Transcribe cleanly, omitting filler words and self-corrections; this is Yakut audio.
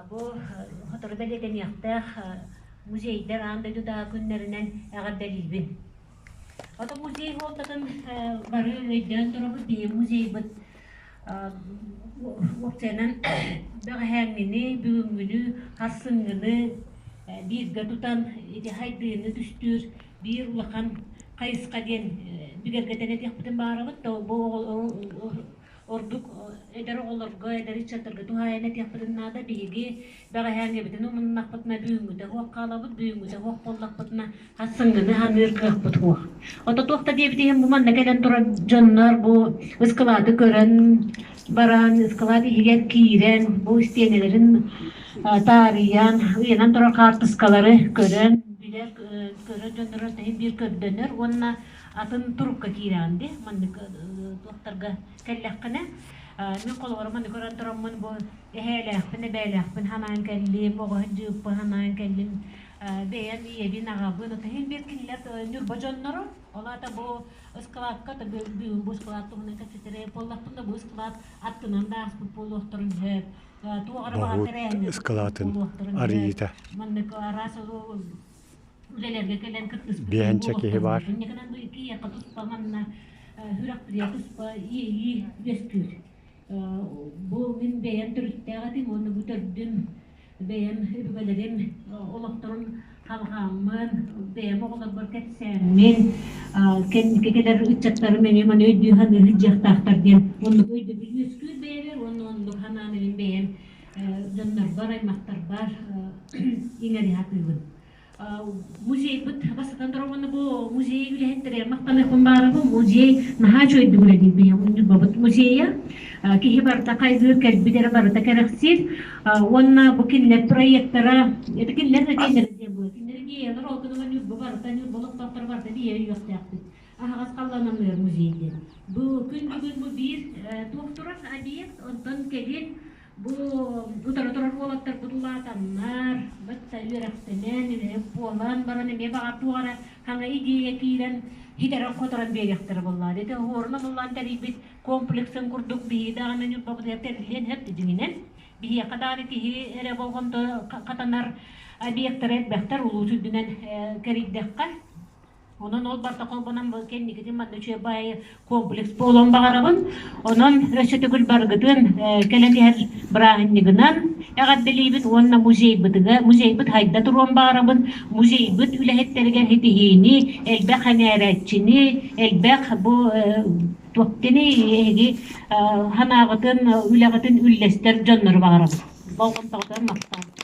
Бу сотору бэлиэтэниэхтээх музейдар аан дойдутааҕы күннэринэн эҕэрдэлиибин. Ото музей суолтатын бары өйдөөн турабыт. Биһиги музейбыт уопсайынан бэҕэһээҥҥини, бүгүҥҥүнү, сарсыҥҥыны бииргэ тутан ити хайдыыны түстүүр биир улахан хайысха диэн бигэргэтэн этиэхпитин баҕарабыт. Бу Ордук эдэр оҕолорго, эдэр ыччаттарга туһаайан этиэхпитин наада. Биһиги бэҕэһээҥҥибитин умуннахпытына, бүгүҥҥүтэ суох хаалабыт, бүгүҥҥүтэ суох буоллахпытына, сарсыҥҥыны саныыр кыахпыт суох. Ото туох да диэбит иһин бу манна кэлэн турар дьоннор бу ыскылааты көрөн баран, ыскылаат иһигэр киирэн, бу истиэнэлэрин таарыйан, ыйанан турар хаартыскалары көрөн, билэр, көрөр дьоннор иһин биир көрдөнөр уонна атын турукка киирэҕин дии маннык туохтарга кэллэххинэ мин холобура маннык көрөн тураммын бу эһээлээхпин эбээлээхпин санаан кэллим оҕо дьыыппын санаан кэллим бэйэм ийэбин аҕабын иһин биир кинилэр Ньурба дьонноро ол аата бу ыскылаакка бүгүн бу ыскылаат туһунан кэпсэтэрэ буоллахпына бу ыскылаат аттынан да ааспыт буолуохтарын сөп туох эрэ баҕар Боһуут тэрээһиҥҥэ кыттыбыт ыскылаатын буолуохтарын сөп арыйыыта. маннык араас үлэлэргэ кэлэн кыттыспытым Биэһинчэ киһи буолуохтарын баар. сөп. Инньэ гынан бу киһиэхэ туспа манна сүрэхпитигэр туспа иэйии үөскүүр. Бу мин бэйэм төрүттээх этим уонна бу төрдүм бэйэм өбүгэлэрим олохторун халҕааммын, бэйэм оҕолорбор кэпсээммин, кэнники кэлэр ыччаттарым эмиэ маны өйдүү саныы сылдьыахтаахтар диэн оннук өйдөбүл үөскүүр бэйэбэр уонна оннук санаан мин бэйэм дьоннорбор, аймахтарбар иҥэри сатыыбын. Музейбыт бастатан турар уонна бу музей үлэһиттэригэр махтаныахпын баҕарабын. Музей наһаа үчүгэйдик үлэлиир биһиги Ньурбабыт музейа. Киһи барыта хайгыыр, кэлбит эрэ барыта кэрэхсиир. Уонна бу кинилэр проектара, это кинилэр идеялара диэн буолар. Кинилэр идеялар ол гынан Ньурба барыта, Ньурба олохтоохторо барыта биһиги өйүөхтээхпит. Аһаҕас халлаанамныыр музей диэн. Бу күн бүгүн бу биир туох турар объект, онтон кэлин Бу утары турар уолаттарбыт улаатаннар, бачча үөрэхтэнэн, үлэһит буолан баран эмиэ баҕар туох эрэ саҥа идея киирэн ситэрэн-хоторон биэриэхтэрэ буоллаҕа. Ити оһуорун оҥоллоон тэрийбит комплексын курдук биһиги даҕаны Ньурбабытыгар тэриллиэн сөп дьиҥинэн. Биһиэхэ даҕаны киһи эрэ болҕомто хатанар объектара элбэхтэр улуус үрдүнэн кэрийдэххэ. Онон ол барыта холбонон кэнникитин манна үчүгэй баайы комплекс буолуон баҕарабын. Онон өссө төгүл барыгытын кэлэн иһэр бырааһынньыгынан эҕэрдэлиибин уонна музейбытыгар музейбыт хайда туруон баҕарабын. Музейбыт үлэһиттэригэр ситиһиини, элбэх сэҥээрээччини, элбэх бу туохтини эһиги санааҕытын, үлэҕитин үллэстэр дьоннору баҕарабын. Болҕомтоҕутугар махтал.